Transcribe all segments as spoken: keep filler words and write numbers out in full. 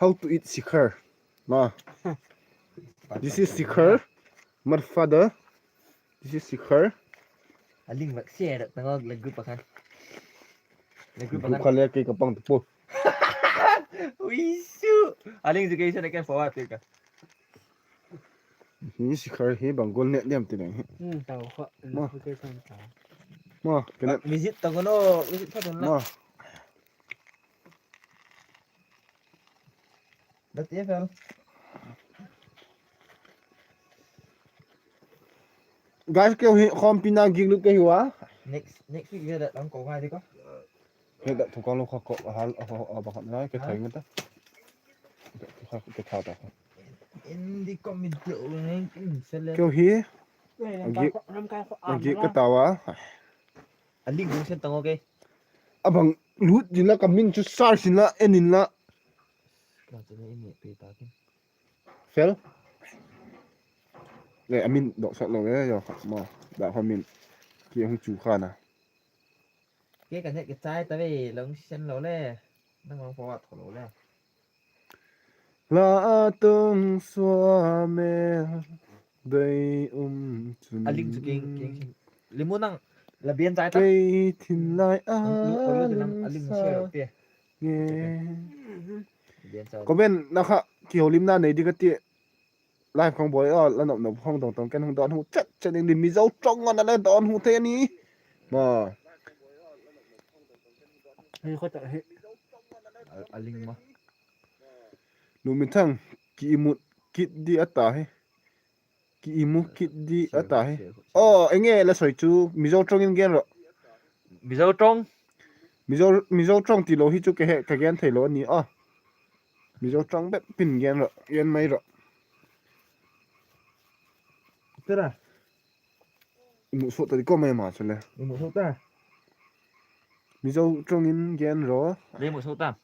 How to eat sikhar? Ma. This is sikhar. My father. This is sikhar. A ling vak share tang o la group a khan. La group a khan. Group khan le kei ka pang tu po. Ui su. A ling education again for what ka. Hi sikhar hi bang gual ne diam ti leng hi. Hmm, tau kha. Ma. Education tau. Ma, kene. Visit tang o, visit tha tang la. Ma. That F L. Guys, keu hi khawmpi na gik lut ka hiu a. Next, next week ve dat lam ko ngai di ko. He dat thu ka lo kha ko hal a ho a ba khat ngai ke thai ngai ta. Ke tha ta. Indi committee o ngai kin sele. Keu hi. Agi, agi ka tau a. A ling sen tang o ke. A bang lut din la ka min chu search in la en in la. Ka chu na in pe ta kin. Fel. Le a min dok sak lo le yo kha ma. Da kha min. Ki hung chu kha na. Ke ka ne ke chai ta ve long sen lo le. Nang long forward tho lo le. La a tung sua me dei um chun. A ling chu king, king. Limu nang la bian chai ta. Kei thin lai a. Nang lu, lu, lu, nang a ling sa share te. Nge. Bian chai. Comment na kha kiholimna nei di ka ti. Live khawng bawi aw, la nop nop khawng dong tong ken hung dawn hu chet chet ding di, Mizo ṭawng a na le dawn hu thei a ni. Ma. Hei, khawt ah hi. A, a ling ma. Numithang, ki imu kit di a ta hi. Ki imu kit di a ta hi. Aw, enge la soi chu, Mizo ṭawng in gen rawh. Mizo ṭawng. Mizo, Mizo ṭawng ti lo hi chu ka he, ka gen thei lo a ni a. Mizo ṭawng bep in gen rawh, gen mai rawh. Tera. I mu sawt ta di ko mai ma chu le. I mu sawt ta. Mizo ṭawng in gen rawh. Le mu sawt ta.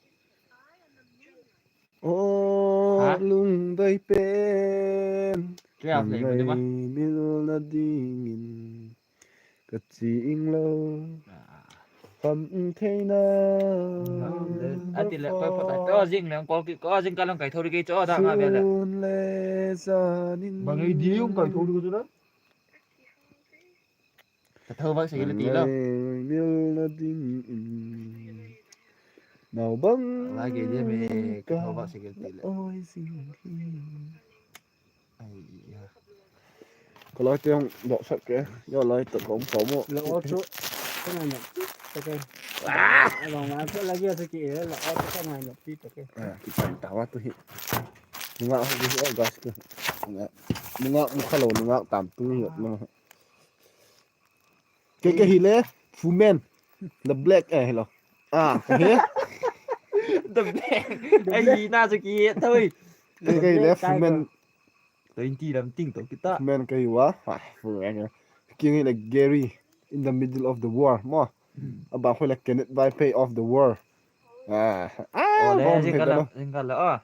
Aw, ha? Lungdai pen. Kei a play ngai ma. Mil na dingin. Ka ching lo. Ah. Kham theina. A ti le koi pha ta. Ko jing le kol ki, ko jing ka long kai tho ri ki cho da nga ve le. Sun le zan in. Bang ei di yung kai tho ri ko chu la. Ka tho vak sek le ti lo. Mil na dingin. Nau bang. La ke dia me ka tho vak sek le ti le. Oi sing hi. Ai ya. Ka lai te hung dok sak ke. Yo lai ta kong kong mo. La o chu. Ka ngai nop pi ta ke. Ah! Long lai chu la ge chu ki e la o chu ka ngai nop pi ta ke. Ah, ki pan ta wa tu hi. Nungak ho hi o gas ke. Nungak mu kha lo nungak tam tu hi. Ke ke hi le, Fumen. The Black, eh, hello. Ah, ke hi. The Black. Ai, na chu ki thoi. Ke ke hi le, Fumen. Twenty lam ting to kita. Fumen ke hi wa. Ah, Fumen. King hi le Gary in the middle of the war. Mo. Hmm. A ba khu le Kenneth Vaiphei of the war. Ah, ah, o le, bom jing he ka da la, lo. Jing ka la, ah.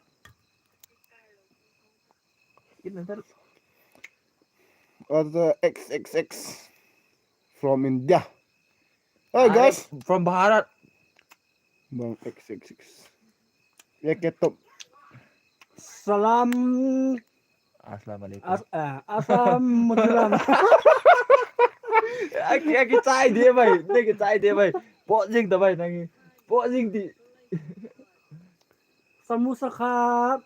Other X X X from India. Hey, guys. From Bharat. Bang X X X. Ye ke top. Salam. Assalamu alaikum. As-, ah, Assam Mutulam. Aki, aki chai de bai. De ki chai de bai. Po jing ta bai nang. Po jing ti. Samosa khap.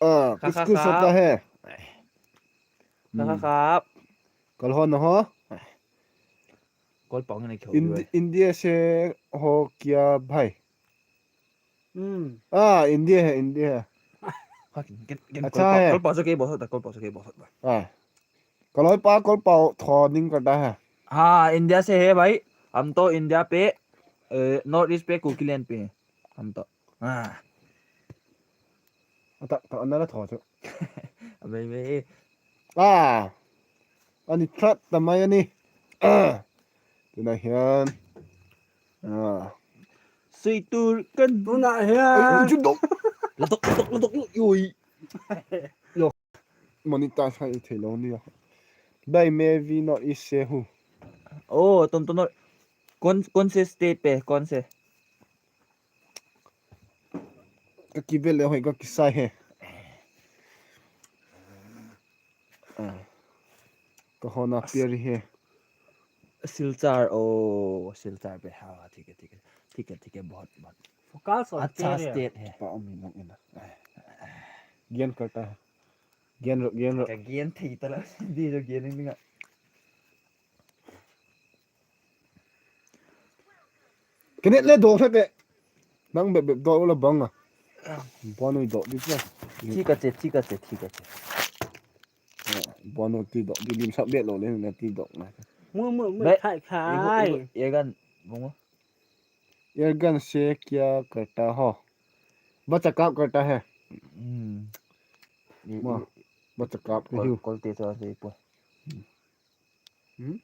Ah, kha, kha, couscous kha. Hota hai. Kha, kha, hmm. Khap. Kal ho na ho. Kol pang na kheu. Indi-, India se ho kya bhai? Hmm. Ah, India hai, India hai. Ha, kin, kin, kin, acha hai. Kol pang, kol pang sa ke bo hota, kol pang sa ke bo hota. Ah. Ka loi pa, kol pau tho ding ka ta ha. हाँ, इंडिया से है भाई। हम तो इंडिया पे, ए, north east पे कुकीलैंड पे हैं हम तो। हाँ। Ata, ta ana la tho chu. Abe, be. Ah. Ani that ta mai ani. Ah. Tuna hian. Ah. Sui tur kan. Tuna hian. Ai, chu dok. La dok, la dok, la dok. Ui. Lo. Monetize hai thei lo ni a. Bhai, मैं भी north east से हूँ। ओ, तुम तो नॉर्थ, कौन, कौन से स्टेट पे, कौन से? Ka kivel le hoi ka kisai he. Ka hona piari he. Silchar, oh, Silchar pe ha, ठीक है, ठीक है, ठीक है, ठीक है, बहुत, बहुत। Focus on अच्छा career। State है। Pa um in ina. Gian karta. Gian ro, gian ro. Ka gian thei ta la. Di jo gian ni nga. Ka net le dawk thak e. Nang bep bep dawk la bang a. Banoi dawk di chu. Thik a che, thik a che, thik a che. Banoi ti dawk di lim sak bet lo le na ti dawk na. Mu, mu, mu, khai, khai. Air gun, bang a. Air gun se kya karta ho? Bachcha kap karta hai. Hmm. Bachcha kap hi. Kolte chu a sei pua. Hmm?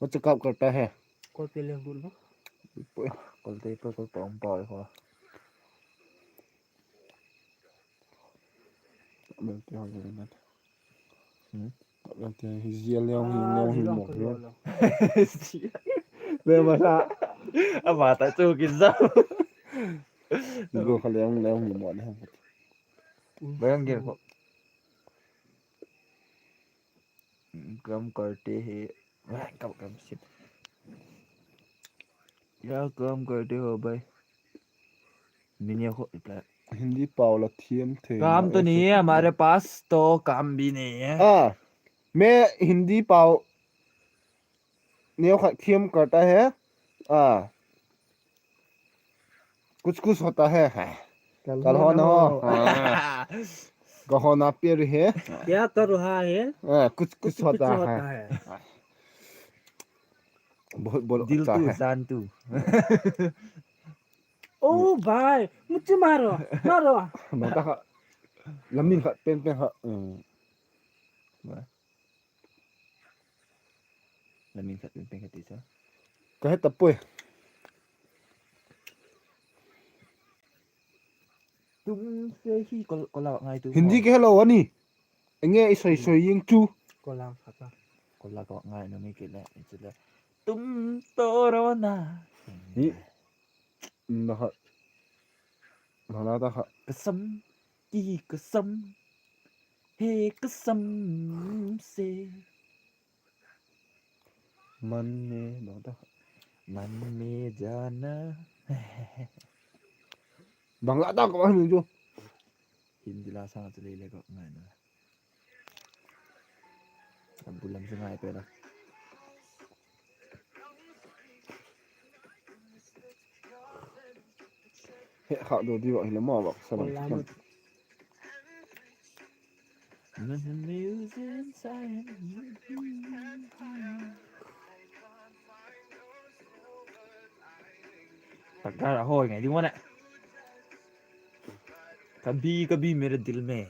Bachcha kap karta hai. Kolte leng dun ho. Kolte pua, kol pa um pau ho. Bel ti ho le na. Hmm? Bel ti hi zia leng hi, leng hi mo hi. Le ma sa. Ama ta chu ki za. Go kha leng, leng hi mo le. Bel nge ko. काम करते हैं, काम, काम से, क्या काम करते हो भाई? मैंने को reply, हिंदी पाव ला थियम थे काम तो नहीं है हमारे पास, तो काम भी नहीं है। हाँ, मैं हिंदी पाव नेव खा थियम करता है। हाँ। कुछ कुछ होता है। कल हो ना हो। हाँ। कहो ना प्यार है। क्या कर रहा है? हाँ, कुछ कुछ होता है। बहुत बोलो दिल तू जान तू। ओ भाई, मुझे मारो, मारो। Nota kha. Lamin kha pen pen kha. Lamin khat pen pen khat ti sa. Ka he ta puai. तुमसे ही कोला, कोला ngai tu. Hindi ke hello ani. Enge i soi soi ying chu. Kola khat a. Kola ko ngai no mi ke le, i chu le. तुम तो रो ना. Ni. Na ha. Na la ta kha. कसम की कसम, है कसम से। मन में bang ta. मन में जाना. Bang la ta ko ni chu. Hindi la sa chu le le ko ngai na. A bul lam chu ngai pe la. He kha do di wa hi le ma wa sa lam. Takdar a hoi ngai ding wan a. कभी कभी मेरे दिल में.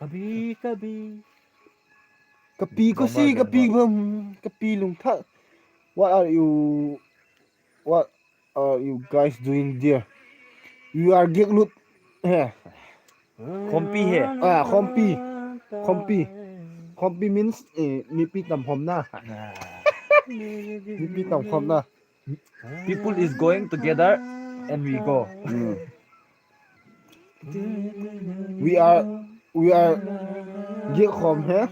कभी कभी. Ka pi ko si, ka pi bam, ka pi lungthak. What are you, what are you guys doing there? You are gek lut he. Khompi he. Ah, khompi. Khompi. Khompi means, eh, mipi tam khomna. Mipi tam khomna. People is going together and we go. We are, we are gik khom he.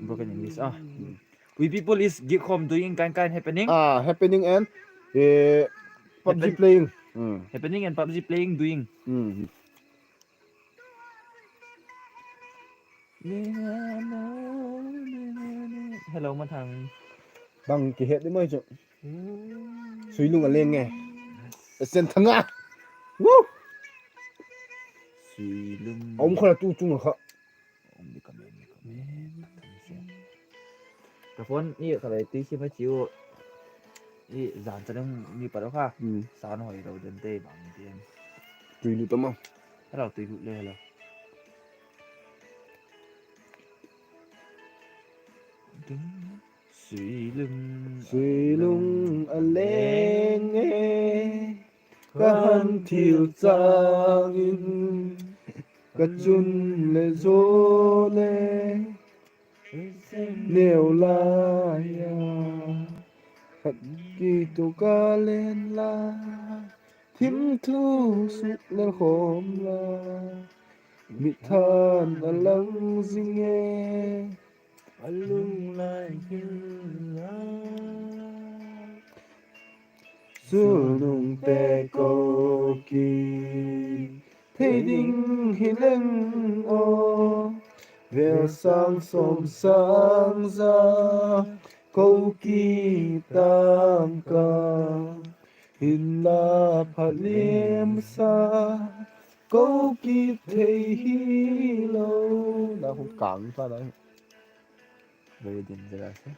Broken English ah. We people is gik khom doing kind kind happening. Ah, happening and, eh, PUBG playing. Happening and PUBG playing doing. Hello, Mathang. Bang kihet di mai chu. Suilung a leng e. Sen thanga. Woo! Suilung. A um kha tu chung kha. Um di ka men, ka men. Ka phone i kha lai ti si ma chiu. I zan cha dang ni pa lo kha. San hoi lo den te bang ti. Tui lu tama. Hello, tui lu le hello. Suilung, suilung a leng e, ka han thil chang in, ka chun le zo le, neu lai a. Kituak a len la, thim thu suk le khawm la, mitthan a lang zing e, a lunglai hil la. Sulnungte ko ki thei ding hi leng aw, vel sâng sawm sâng za ko ki tâng ka, hinna pha liam sa ko ki thei hilo. Na hun kâng ta na. Very dangerous, eh?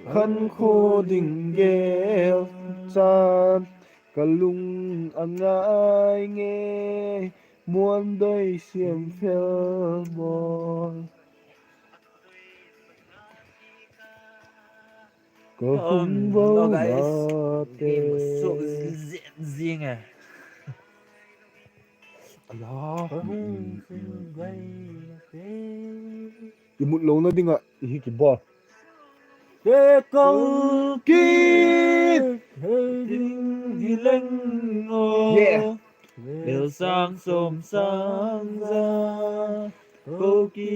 Khankhua ding gel chan ka lung a ngai ngei, muandoi siam fel maw. Ka hung vo na te. Suak zing e. Ala. I mut lona ding ah i hi kibawl. Te ko ki thei ding hi leng aw. Vel sâng sawm sâng za ko ki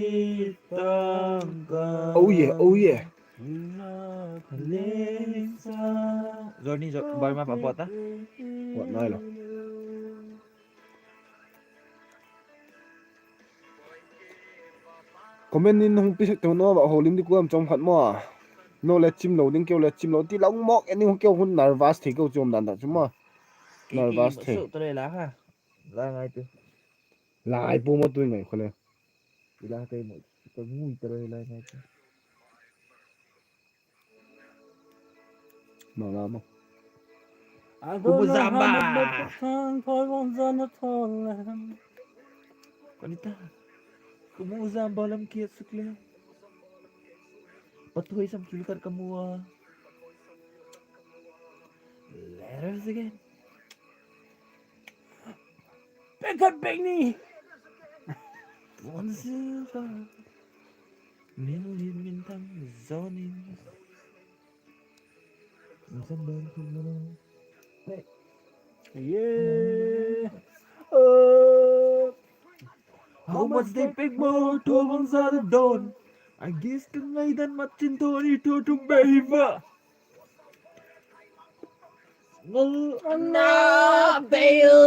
tâng ka. Oh yeah, oh yeah. Johnny, Johnny, bai ma pa pot a. What nai lo. Comment in hung pi sek teu no va holim di kuam chawm khat maw. No le chim lo ding keu le chim lo ti la ung mawk, en ding keu hun nervous thei keu chu um dan tak chu maw. Nervous thei. Lai pu maw tu ngai khole. Ila te mo, ka ngui ta lo lai ngai chu. Mama mo. Kumu zamba. Kanita. Kumu zamba lam kia suk le. Pathuai sam thil khat ka mu a. Letters again. Pek khat pek ni. Phone silver. Min lim min thang zonin. Min san don khun lo. Hey. Yeah. Oh. How much they pay mo, tho bang za don. I guess ka ngaidan mat chin tho ni tho thum be hi va. Ngol ana be u.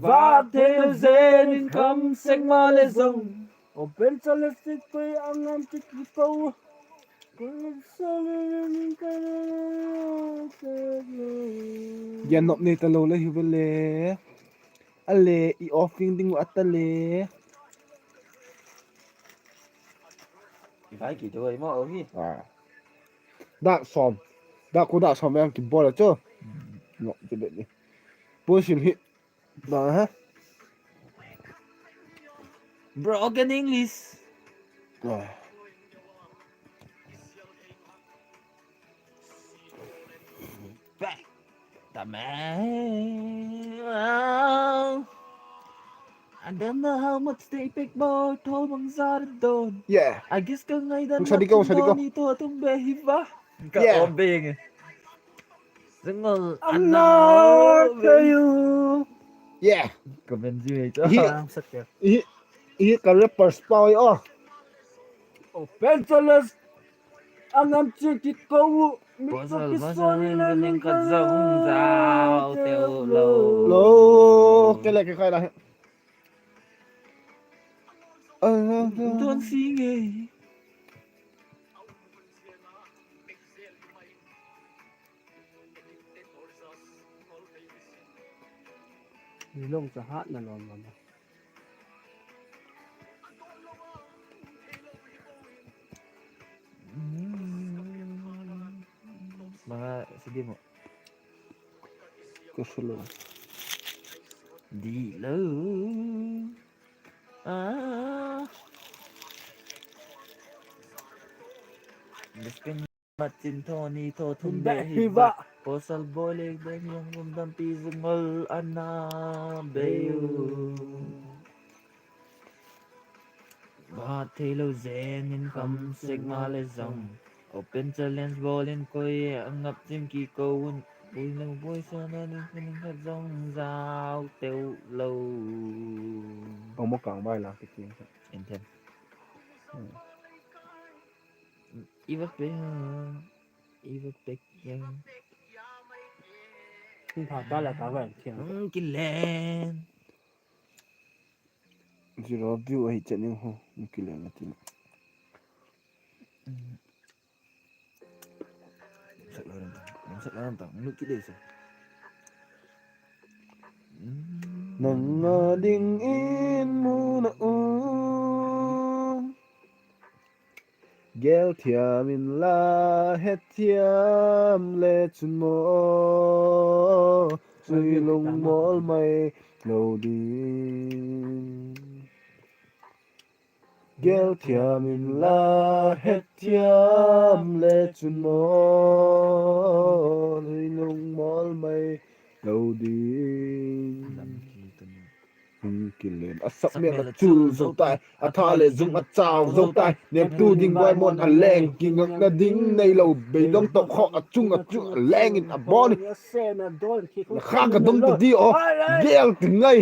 Va thei zen in kham sek ma le zong. Open challenge pei a ngam ti ki ko. Gen nop nei ta lo le hi ve le. A le i offing ding uh a ta le. I vai ki doi maw hi. Dak sawm. Dak khu dak sawm yang kibawl a chu. Nop ti le ni. Puan sil hi. Ba ha. Broken English. Back. Ta me. I don't know how much they pay mo, tho bang za don. Yeah. I guess ka ngaidan mat chin tho ni tho thum be hi va. Ka om beng. Zungol ana be u. Yeah. Ka ben ji ei ta. I, i ka rappers pau i o. Open challenge. A ngam chi kit ko u. Mit chu ki suan in la ning ka zong zau teu lo. Lo. Ke le ke khai la. Don si nge. Ni long cha hat na lom lom. Manga sidi mo. Ko solo. Di lo. Ah. Mat chin tho ni tho thum be hi va. Pasal boi le dang yang gum dam pi zungol ana be u. Phat theilo zen in kham sek ma le zong, open challenge bawl in koi a ngap zing ki ko un. Pui lo pui sa na ding khat zong zau teu lo. Ong maw kang bai la ki ki. Anthem. Hmm. I va pe, i va pe yang. Hung pha ta la ta va thiang. Hung kilen. Zero view ahi chet ning ho, hung kilen a ti. Sak la ram tang, sak la ram tang, lut kit le sa. Nang a dingin mu na um. Gel thiam inla het thiam le chun maw, sui lung mawl mai lo ding. Gel thiam inla het thiam le chun maw, sui lung mawl mai lo ding. Hung kilen a sak mêl a chul zo tai, a tha le zung a chau zo tai. Neptu ding vai mawn a leng, kingakna ding neilo, beidong tawh khaw a chung a chung a leng in a bawn. Na kha ka dong ta di aw, gel ti ngai.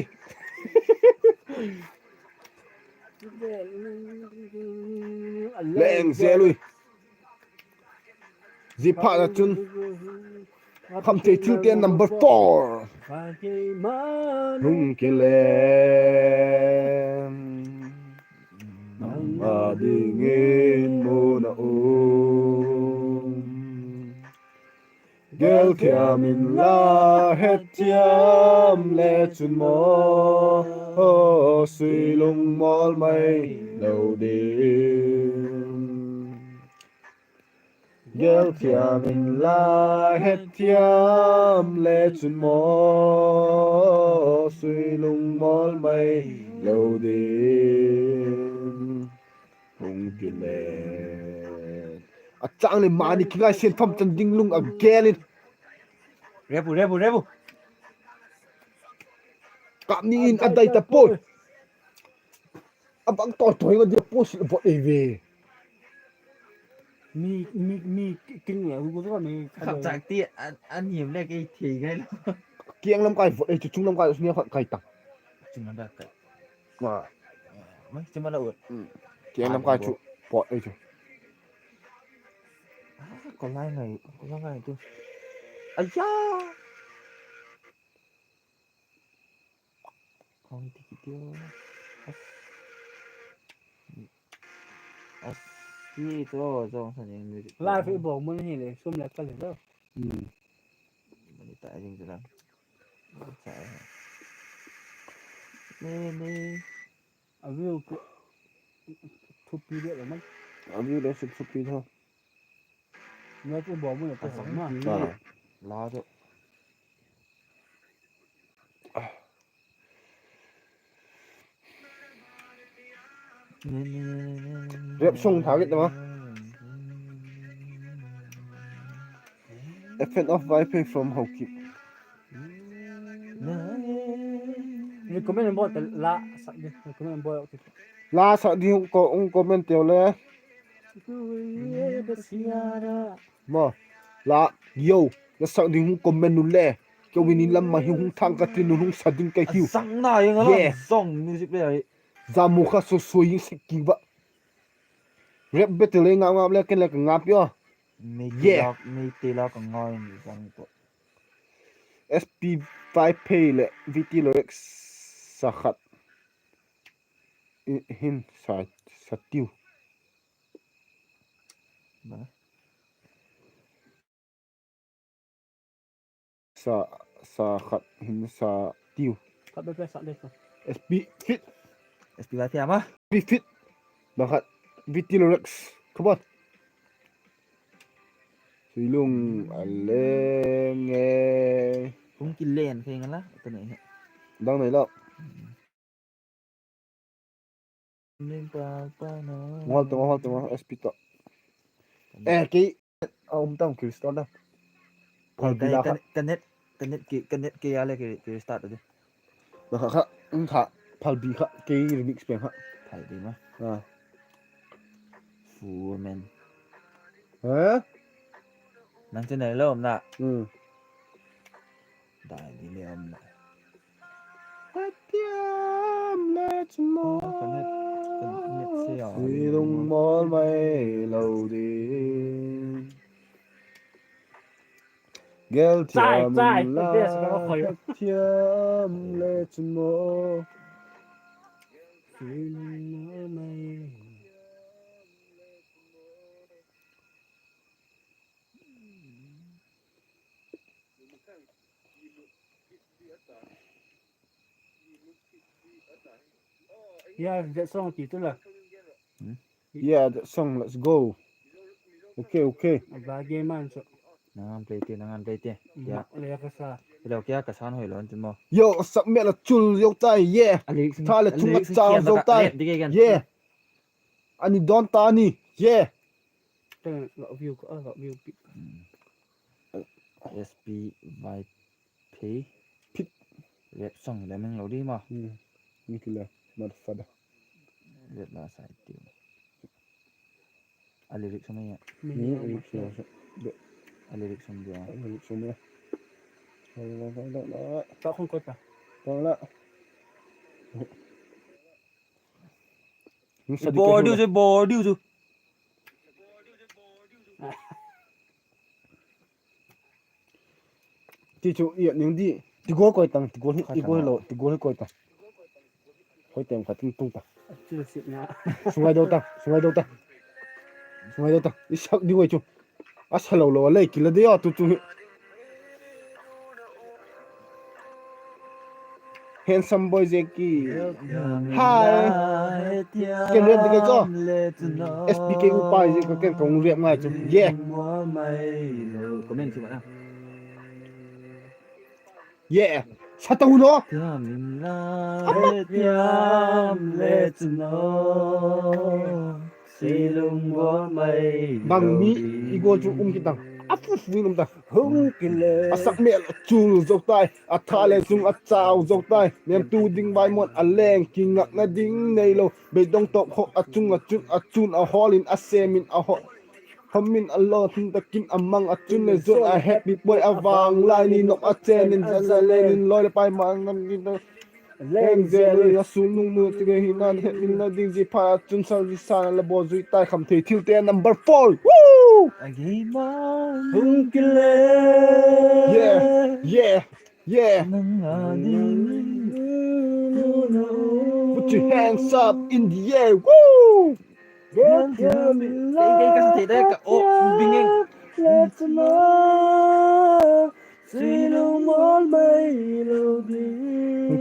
Leng zel ui. Zia phat a chun, Khamthei thilte number four. Hung kilen, nang a dingin mu na um. Gel thiam inla het thiam le chun maw, sui lung mawl mai lo ding. Gel thiam inla het thiam le chun maw, sui lung mawl mai lo ding. Hung kilen. A chang le mani kingai sian tham chan ding lung a gel in. Rebu, rebu, rebu. Kap ni in a dai ta poi. A bang toi toi nga dia post vot ei ve. Mi, mi, mi king le hu ko mi. Khap chak ti a, a niam le kei thei ngai lo. Kiang lam kai vot ei chu, chung lam kai chu ni khat kai ta. Chung lam kai. Ma. Mai chima la ut. Kiang lam kai chu pot ei chu. Ko lai ngai, ko lai ngai tu. Aya. Kong ti ki tiu. As ti to zong sa ning music. Live i bawk mun hi le sum le ka le lo. Hmm. Mani ta jing tu la. Sa. Ne ne. A view thupi le lo man. A view le sum thupi tho. Ngai chu bawm mun a ta sang ma. La chu. Rap song tha git ma. A fan of Vaiphei from Haokip. Recommend bol te la sak di, recommend bol. La sak di hung ko, hung comment teu le. Mo, la, yo, la sak ding hung comment u le. Keu in in lam ma hi hung thang ka tin u hung sa ding ka hiu. Sang na yang a la song music le ai. Zamu kha so so ing sik ki ba. Rap battle le ngap ngap le ken le ka ngap yo. Mei te la, mei te la ka ngai ni zang to. S P Vaiphei le V T Lyrics sa khat. Hin sa, sa tiu. Sa, sa khat hin sa tiu. Khat be pe sa de ko. S P fit. S P Vaiphei ama. S P fit. Ba khat V T Lyrics. Come on. Suilung a leng e. Hung kilen khe nga la, ta nei he. Dang nei lo. Ngol tuma, ngol tuma, S P to. Eh, kei, a um tam ki restore da. Phalbi la kha. Ka net, ka net ki, ka net ki a le ki, ki restart da. Ba kha kha, um kha, phalbi kha, kei remix pen kha. Phalbi ma. Ah. Pu men. Ha? Nang chu nei lo um na. Hmm. Dai di le um na. Hetiam le chu maw. Ah, ka net, ka net se a. Silung mawl mai lo ding. Gel thiam la, thiam le chu maw. Yeah, that song, let's go. Okay, okay. Nang an play te, nang an play te. Ya. Hello, kya ka san hoi lo an tin mo. Yo, sak mel a chul zo tai, yeah. Tha le chung a chau zo tai. Yeah. Ani don ta ni, yeah. Love you, love you. S P vai. Phei. Phit. Rap song le meng lo di ma. Hmm. Ni kila, motherfucker. Rap la sai ti. A lyrics song ya. Hmm, lyrics song. A lyrics song dia. A lyrics song ya. Pa khong kota. Pa la. Bor diu chu, bor diu chu. Ti chu i ning di. Ti gol koi tang, ti gol hi, ti gol lo, ti gol hi koi tang. Koi tem ka tung tung ta. Sungai do ta, sungai do ta. Sungai do ta. I sak di wei chu. A sa lo lo a lei kila de a tu chu hi. Handsome boy Zeki. Hi. Ken rep di ke cho. S P K upa Zeki ka ken kong rep ngai chu. Yeah. Comment chu ma na. Yeah. Sa ta u lo. Bang mi i gol chu um kit tang. A fu fu um ta. A sak mel a chul zo tai. A tha le chung a chau zo tai. Nemtu ding vai mon a leng kingakna ding nei lo. Beidong tawp khok a chung a chun a chun a hawl in a sem in a hawl. Hamin a lo thum takin a mang a chun le zon a happy boy a vang lai ni nok a chen in za za le nin loi le pai ma ngam ni. Leng ze le a sun nung nu ti ke hi nan het min na ding ji pha a chun service sa la bo zui tai kham thei thil te number four. Woo! A gei ma. Hung kile. Yeah, yeah, yeah. Nang a ding. Put your hands up in the air. Woo! Hung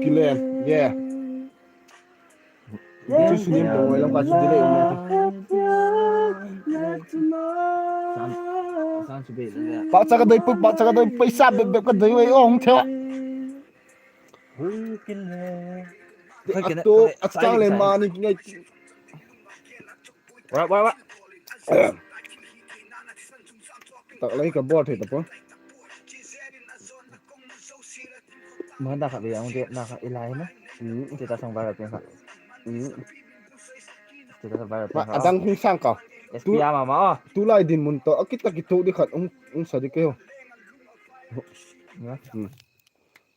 kile, yeah. Chu sunim to ngoi lam ka chu delay um. Pakcha ka doi, pakcha ka doi, paisa bep bep ka doi wei ong the. Hung kile. A to, a chang le ma ni ngai. Wa, wa, wa. Tak lai ka bol thei ta po. Ma da kha be ang de na kha i lai na. Ti ta song ba ra pe kha. Ti ta song ba ra pe kha. Adang hung sang ka. S P A ma ma. Tu lai dinmun to a kit a kit tu di khat ung, ung sa di ke ho.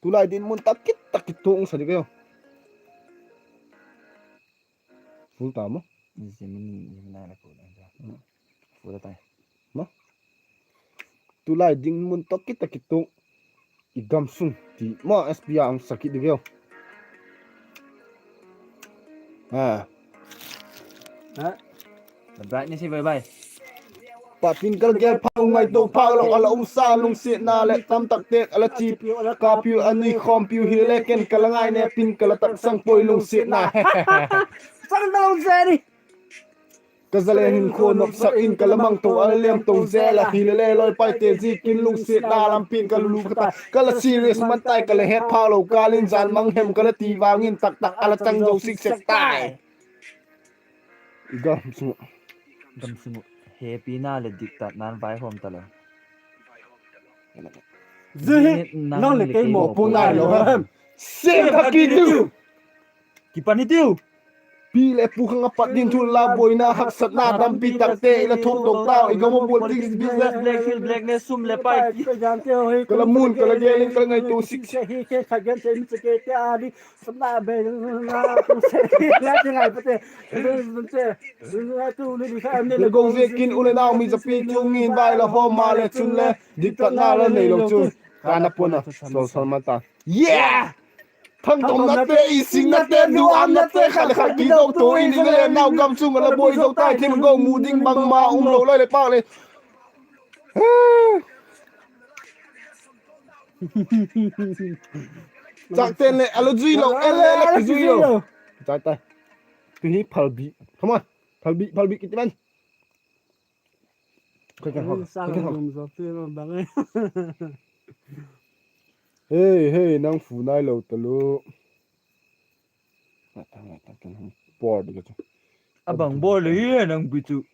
Tu lai dinmun ta kit ta kit tu ung sa di ke ho. Full ta mo? Gemini, Gemini la ko la. Full ta. Mo? Tu lai dinmun to kit ta kit tu. I gam sung ti mo S P A ang sa kit di ke ho. Ha. Ha? Brightness hi bye bye. Patin kal gel phau ngai to phau lo a la um sa lungsiatna le tam tak te a la chi piu a la ka piu a ni khawm piu hi le ken ka la ngai ne pin ka la tak sang poi lungsiatna. Sang ta lo se ni. Ka za le hin khuan nop sak in ka la mang to a la lem to zel a hi le le loi pai te zi kin lungsiatna lam pin ka lu lu ka ta ka la serious man tai ka la het phau lo ka lin zan mang hem ka la ti vang in tak tak a la chang zo sik sek tai. I gam sung. Gam sung. Hepina le diktatna'n vaihawm ta lo. Zia hi nang le kei mawpuakna lo hem. Siam kha kit diu. Kipan hi tiu. Pi leh pu khang a pat ding thu la buaina haksatna tampi takte i la thuak to tau, i gam a bual ding business, black hill blackness, sum leh pai, ka la mun ka la gel in ka la ngaitua sik sik hi khe kha gen te mi che ke te a di. Sum la be na tu se la te ngai pa te. Go ziakin u le nau mi zapi chung in vai la hawm ma le chun le diktatna la nei lo chun, ka na puan a sol sol ma ta. Yeah! Thangtomnate, i singnate, nu amnate khat le khat kidok to in, i le nau gam chung a la buai zo tai, thim go mu ding bangma um lo lai le pâk le. Chakten le a la zui lo, el le la kizui lo. Chak tai. Tu hi phalbi. Come on. Phalbi, phalbi kiti man. Hei, hei, nang fu nai lo talu. Por di ka chu. A bang bol le hi nang bi chu.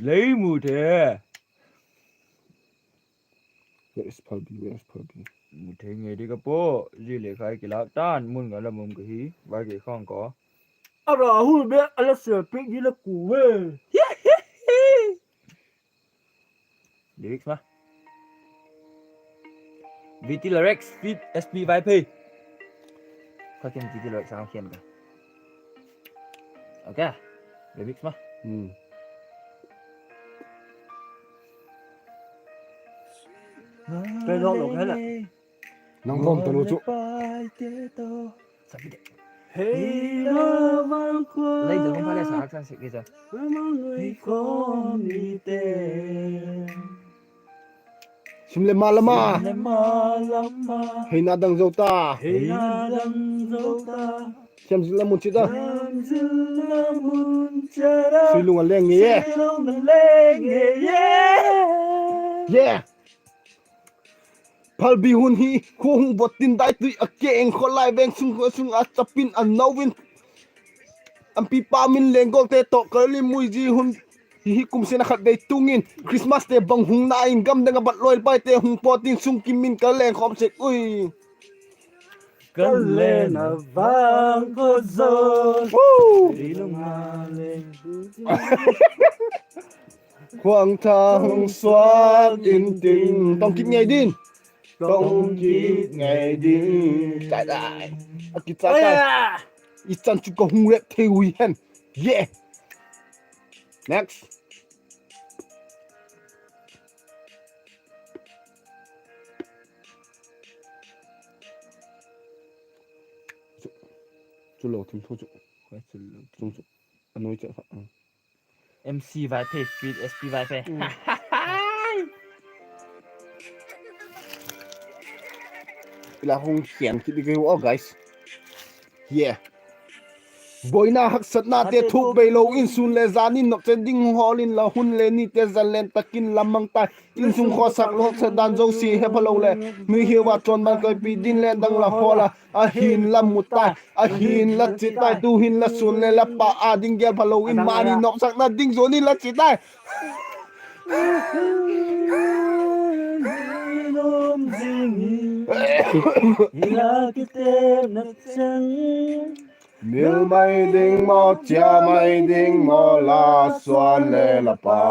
Lei mu the. Where is phalbi? Where is phalbi? Mu thei ngei di ka po. Zi le khai kilâk tan mun ka la mum ka hi. Vai ke khang ko. A ra hu be a la se pik di la ku ve. Lyrics ma. V T Lyrics feat S P Vaiphei. Kha ken V T Lyrics ang khian ka. Okay. Lyrics ma. Hmm. Pe lo lo khala. Nang bawm talu chu. Hei la vang khua. Lei dang pha le sa khan sik ki cha. Mang lui khawm ni te. Sim le ma lama. Sim le ma lama. Hei na dang zo ta. Hei na dang zo ta. Siam zil la mun chi ta. Siam zil la mun chi ta. Sui lung a leng nge ye. Sui lung a leng nge ye. Yeah. Phalbi hun hi khua hung vot tin dai tui a keng khaw lai veng sung khua sung a chapin a no in. An pipa min leng golte tawh ka lim mui zi hun hi hi kum sena khat vei tungin Christmas te bang hung na in gam dang a bat loi pai te hung pawt in sung kim min ka leng khawm sek ui. Ka len a vang ko zo. Woo! Khuang tha hung suak in tin. Tong kit ngei din. Tong kit ngei din. Chai dai. A kichai chai. I chan chu ka hung rep thei ui hen. Yeah. Next. Chu, chu lo thim thu chu. Chung chu. A nuai chu kha. M C Vaiphei feat S P Vaiphei. Ila hung siam kit di kei u, guys. Yeah. Buaina haksatnate thuak bei lo in sun le zan in nop chen ding hawl in la hun le nite zalen tak in la mang tai. Insung khawsak lawk sa dan zosia he pha lo le. Nui hiau a chawn ban koipi din le dang la hawl a. Ahin la mu tai, ahin la chi tai, tuhin la sun le la pa a ding gel pha lo in mani nopsakna ding zuan in la chi tai. Mil mai ding maw, chia mai ding maw, la suan le la pa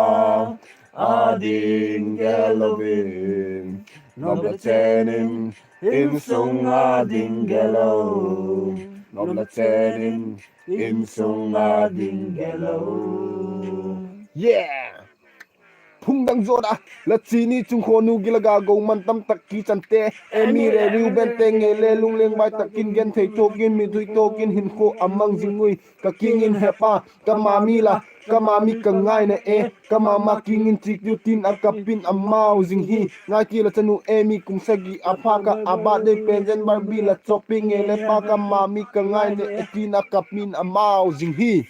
a ding gel lo in. Nop la chen in, insung a ding gel lo. Nop la chen in, insung a ding gel lo. Yeah! Phung dang zot a, la chi ni chung khaw nu gil a ga go man tam tak ki chante, Emi le Reuben te ngei le lungleng bai tak in gen thei tawk in, mit hui tawk in, hinkhua a mang zing ui, ka kiang in he pa, ka mami la, ka mami ka ngaina e, ka mama kiang in chi kiu tin a kap in a mau zing hi, ngai ki la chanu Emi kum sagi a pha ka a birthday pen zen Barbie la chawp pi ngei le pa ka mami ka ngaina e tin a kap in a mau zing hi.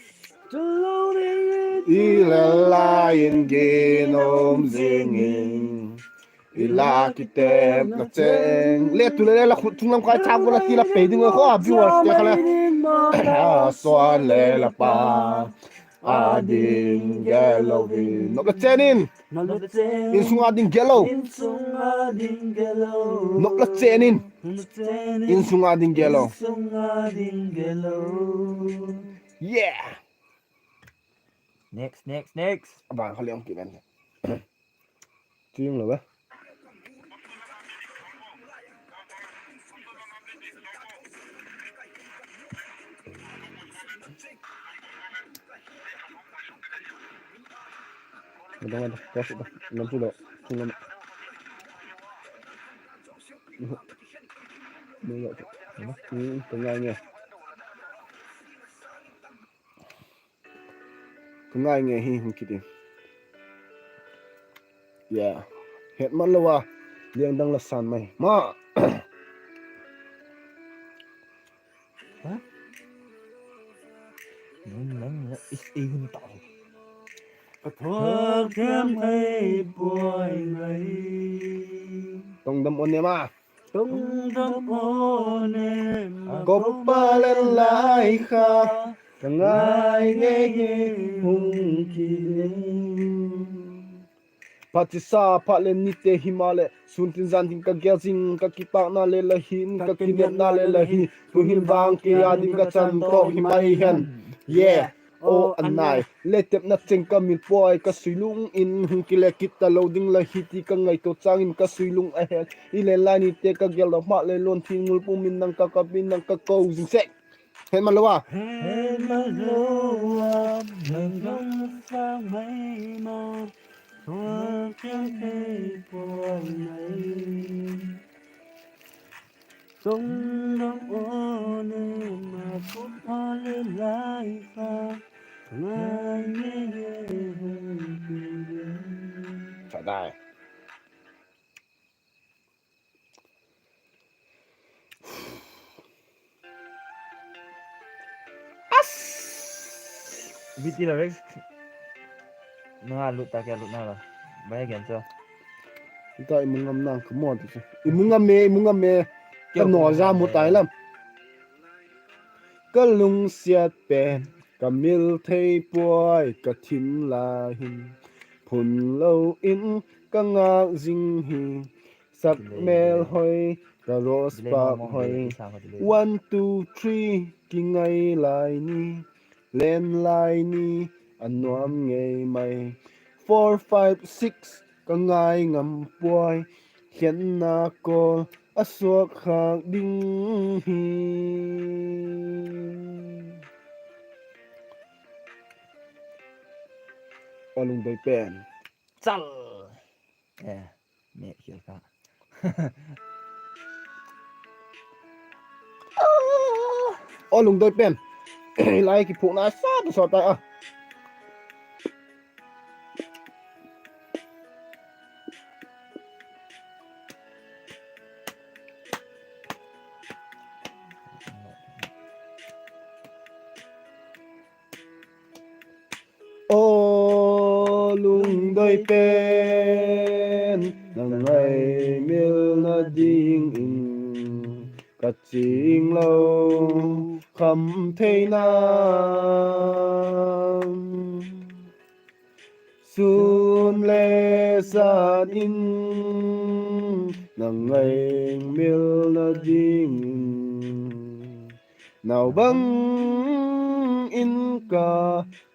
I lel lai in ginum zing in, i la kitepna cheng. Le tu le le la khut chung lam kai chak la ti la pe ding kha viewers te kha le. A suan le la pa a ding gel lo in. Nop la chen in. Insung a ding gel lo. Nop la chen in. Insung a ding gel lo. Yeah. Next, next, next. A ban kha liang ki ven. Ching lo ve. Ka ngai nge. Ka ngai nge hi hung kit in. Ya. Het man lo a. Liang dang la san mai. Ma. Ka thuak thiam ei puai ngai. Tongdam aw ne ma. Tongdam aw ne ma. Kop a len lai kha. Ka ngai ngei hi hung kit in. Phat chisa phat le nite himaleh, sun tin zan tin ka gel zing, ka kipakna le la hin, ka kinepna le la hin, tu'hin vang kei â ding ka chan tawk hi mai hen. Yeah. Aw a nai, le tepna cheng ka mil puai, ka sui lung in hung kile kit talo ding la hi ti ka ngaitua chang in ka sui lung a hen. I len lai nite ka gel lo ma le lawnthin ngul pum in nang ka kap in nang ka ko zing sek. Het man lo a. Het man lo a, nang dang sa mai ma, thuak thiam ei puai ngai. Tongdam aw ne ma, kop a len lai kha, ngai ngei hi hung kit in. Sa dai. As! Biti la rek. Nang a lut ta, kei a lut na la. Bai gen chu. Ita i mu ngam nang ka maw ti chu. I mu ngam e, i mu ngam e. Ka naw za mu tai lam. Ka lungsiat pen, ka mil thei puai, ka thin la hin. Phun lo in ka ngak zing hi. Sak mêl hoi, ka rose pak hoi. One, two, three, kingai lai ni. Len lai ni, a nuam ngei mai. Four, five, six, ka ngai ngam puai. Khenna kawl a suak khâk ding hi. Aw lungdoi pen. Chal. Eh, me khial ka. Aw lungdoi pen. Lai kiphuakna sa ta sa ta a. Aw lungdoi pen, na ngaimilna dingin ka ching lo kham theina. Sun le zan in na ngaimilna dingin naubang in ka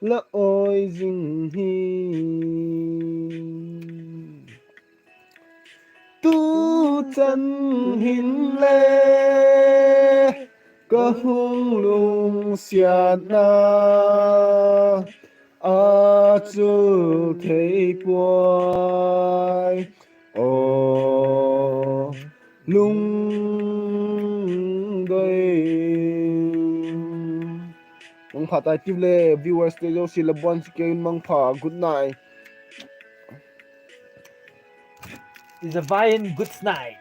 la awi zing hi. Tu chan hinle ka hung lungsiatna a chul thei puai. Aw lungdoi. Mangpha tai tiu le viewers te zosia le bon si kei in mangpha, good night. Is a vine, good night.